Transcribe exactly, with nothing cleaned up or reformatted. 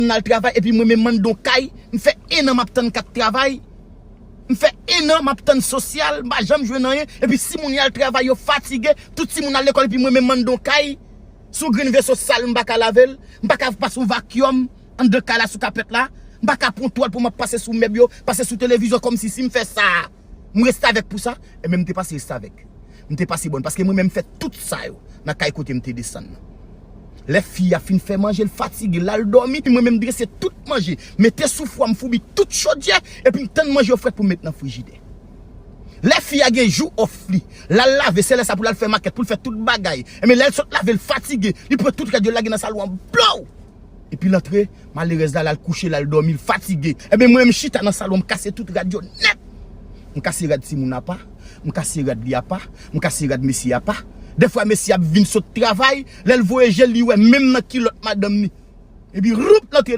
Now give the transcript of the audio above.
N al travay, epi mwen menm m anndan yon kay, m fè en an m ap tann kat travay. M fè en an m ap tann sosyal, m pa janm jwenn anyen. Epi si moun yo al travay, yo fatige, tout timoun al lekòl, epi mwen menm m anndan yon kay. Sou grenn veso sal, m pa ka lave l, m pa ka pase yon vakyòm anndan kay la sou kapèt la, m pa ka pran twal pou m ap pase sou mèb yo, pase sou televizyon, kòmsi si m fè sa, m restavèk pou sa, enben m te pase restavèk. M te pase bòn, paske mwen menm m fè tout sa yo nan kay kote m te desann nan. Lè fi a fin fè manje, l fatige, l al dòmi, mwen menm m drese tout manje, mete sou fwa, m foubi tout chodyè, epi m tann manje yo frèt pou m met nan frijidè. Lè fi a gen jou òf li, l al lave, se lè sa pou l al fè makèt, pou l fè tout bagay. Enben lè l sot lave, l fatige, li pran tout rad yo, l lage nan salon an, blow! Epi l antre, malerèz la, l al kouche, l al dòmi, l fatige. Enben mwen, m chita nan salon, m kase tout rad yo nèt. M kase rad timoun apa, m kase rad li apa, m kase rad mesye apa. Dèfwa mesye ap vin sot travay, lè l voye je l, li wè menm nan kilòt madanm ni. Epi roup l antre